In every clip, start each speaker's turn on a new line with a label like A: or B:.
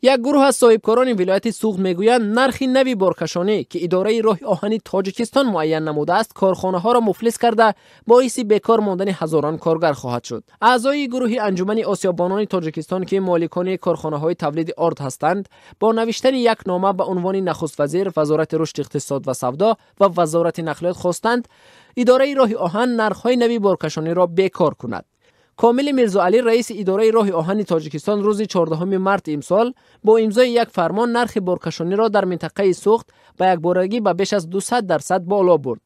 A: Як гурӯҳ аз соҳибкорони вилояти Суғд мегӯянд, нархи нави боркашонӣ, ки идораи роҳи оҳани Тоҷикистон муайян намудааст, корхонаҳоро муфлис карда, боиси бекор мондани ҳазорон коргар хоҳад шуд. Аъзои гурӯҳи Анҷумани осиёбонони Тоҷикистон, ки моликони корхонаҳои тавлиди орд ҳастанд, бо навиштани як нома ба унвони нахуствазир, Вазорати рушди иқтисод ва савдо ва Вазорати нақлиёт хостанд, идораи роҳи оҳан нархҳои нави боркашониро бекор кунад. Комили Мирзоалӣ, раиси идораи роҳи оҳани Тоҷикистон, рӯзи 14 марти имсол бо имзои як фармон нархи боркашониро дар минтақаи Суғд ба якборагӣ ба беш аз 200% боло бурд.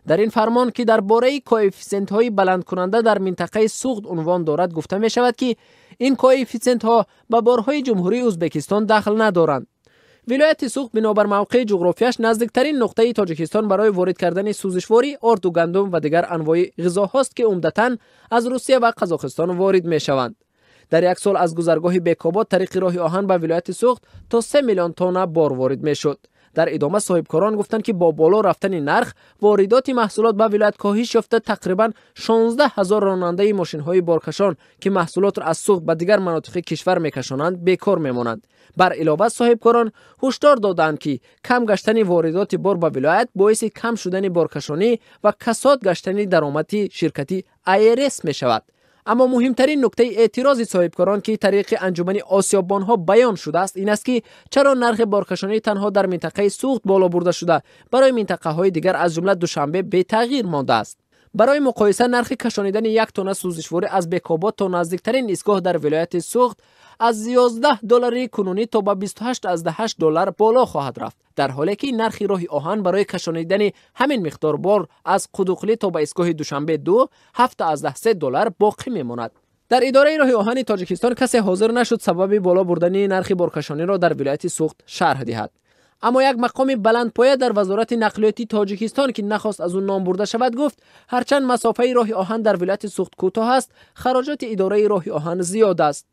A: Дар ин фармон, ки дар бораи коэффисиентҳои баландкунанда дар минтақаи Суғд унвон дорад, гуфта мешавад, ки ин коэффисиентҳо ба борҳои Ҷумҳурии Ӯзбекистон дахл надоранд. Вилояти Суғд бинобар мавқеи ҷуғрофияш наздиктарин нуқтаи Тоҷикистон барои ворид кардани сӯзишворӣ, орду гандум ва дигар анвои ғизоҳост, ки умдатан аз Русия ва Қазоқистон ворид мешаванд. Дар як сол аз гузаргоҳи Бекобод тариқи роҳи оҳан ба вилояти Суғд то 3 миллион тонна бор ворид мешуд. Дар идома соҳибкорон гуфтанд, ки бо боло рафтани нарх воридоти маҳсулот ба вилоят коҳиш ёфта, тақрибан 16 ҳазор ронандаи мошинҳои боркашон, ки маҳсулотро аз Суғд ба дигар манотиқи кишвар мекашонанд, бекор мемонанд. Бар илова, соҳибкорон ҳушдор доданд, ки кам гаштани воридоти бор ба вилоят боиси кам шудани боркашонӣ ва касод гаштани даромади ширкати АРС мешавад. Аммо муҳимтарин нуктаи эътирози соҳибкорон, ки тариқи Анҷумани осиёбонҳо баён шудааст, ин аст, ки чаро нархи боркашонӣ танҳо дар минтақаи Суғд боло бурда шуда, барои минтақаҳои дигар, аз ҷумла Душанбе, бетағйир мондааст. Барои муқоиса, нархи кашонидани як тонна сӯзишворӣ аз Бекобод то наздиктарин истгоҳ дар вилояти Суғд аз 11 доллари кунунӣ то ба 28,8 доллар боло хоҳад рафт, дар ҳоле ки нархи роҳи оҳан барои кашонидани ҳамин миқдор бор аз Қудуқлӣ то ба истгоҳи Душанбе 2 7,3 доллар боқӣ мемонад. Дар идораи роҳи оҳани Тоҷикистон касе ҳозир нашуд сабаби боло бурдани нархи боркашониро дар вилояти Суғд шарҳ диҳад. Аммо як мақоми баландпоя дар Вазорати нақлиёти Тоҷикистон, ки нахост аз ӯ ном бурда шавад, гуфт, ҳарчанд масофаи роҳи оҳан дар вилояти Суғд кӯтоҳ аст, хароҷоти идораи роҳи оҳан зиёд аст.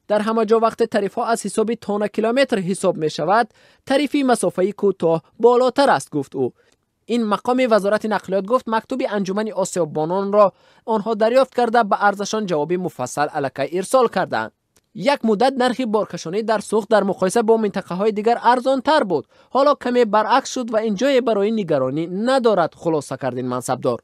A: Дар ҳама ҷо вақте тарифҳо аз ҳисоби тонна километр ҳисоб мешавад, тарифи масофаи кӯтоҳ болотар аст, гуфт ӯ. Ин мақоми Вазорати нақлиёт гуфт, мактуби Анҷумани осиёбононро онҳо дарёфт карда, ба арзашон ҷавоби муфассал аллакай ирсол кардаанд. Як муддат нархи боркашонӣ дар Суғд дар муқоиса бо минтақаҳои дигар арзонтар буд. Ҳоло каме баръакс шуд ва ин ҷое барои нигаронӣ надорад, хулоса кард ин мансабдор.